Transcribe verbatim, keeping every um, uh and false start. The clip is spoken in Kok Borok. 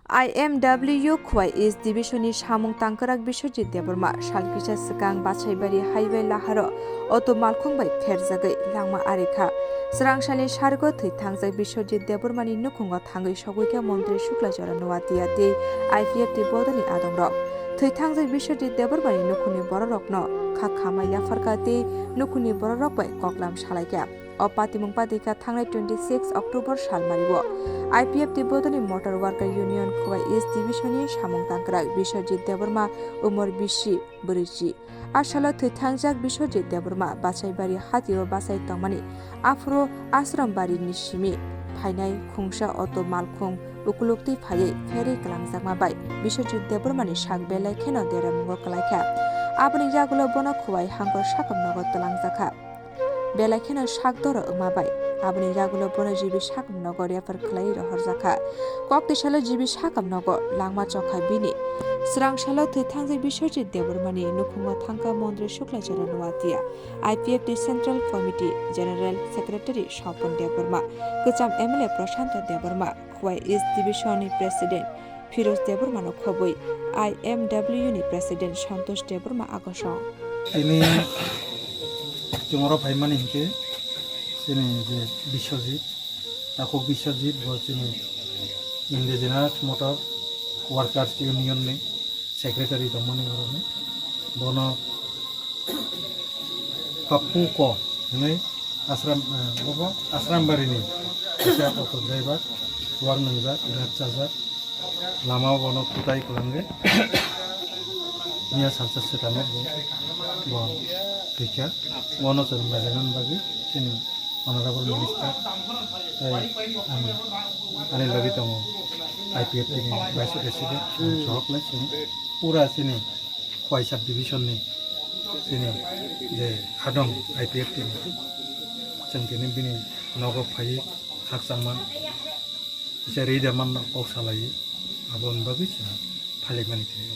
I M W Khowai East Division ni samung tangkrak Biswajit Debbarma sal kisa swkang Basaibari Highway laharo auto malkhung bai pherjagwi langma ari kha. Swrangsalni sargo thwi thangjak Biswajit Debbarma ni nukhungo thangwi sogwi kha Montri Shukla Charan Noatia tei I P F T bodolni adongrok. Thwi thangjak Biswajit Debbarma ni nukhungni bororokno kha khamai yapharkha tei nukhungni bororok bai koklam salaikha. O patimung patikha thangnai twenty six October salmario I P F T bodolni Motor Worker Union Khowai East Division ni samung tangkrak Biswajit Debbarma, umor bisi, bwrwi chi. A salo thwi thangjak Biswajit Debbarma Basaibari hatio bachai tongmani. Aphuru Asrambari ni simi phainai khungsa auto malkhung ukuluk twi phaiwi pherwi kwlangjakma bai Biswajit Debbarma ni sak belai kheno deramungo kwlaikha. Aboni yagulo bono Khowai hangkor sakam nogo twlangjakha. Belai kheno sak doro wngma bai aboni yagulo bono G B sakam nogo refer khlaiwi rohorjakha. Kok tisalo G B sakam nogo langma chokha bini. Swrang salo thwi thangjak Biswajit Debbarma ni nukhungo thangkha Montri Shukla Charan Noatia, I P F T Central Committee General Secretary Sopon Debbarma, kwcham M L A Prashanto Debbarma, Khowai East Division ni President Firoz Debbarma no khobwi I M W ni President Santosh Debbarma agosong. Tini chwng oro phaimani hinkhe chini je Biswajit, takhuk Biswajit bo chini Indigenous Motor Workers Union ni secretary tongmani oroni. Bono Pappu Ko hinwi Asram, eh, bobo Asrambari ni kaisa auto driver, chuwak nwngjak, rat chajak, lama o bono kutai kwlangwi miya salsa swkang o bo, bo thwikha. Bono chwng najaknani bagwi chini Honorable Minister tei ang ani logi tongo I P F T ni Vice President, ang sohor khlai chwng pura chini Khowai Sub Division ni chini je hadong I P F T ni chwng tini bini nogo phaiwi khakchangma kisa rida manna kok salaiwi aboni bagwi chwng phalikmani tini.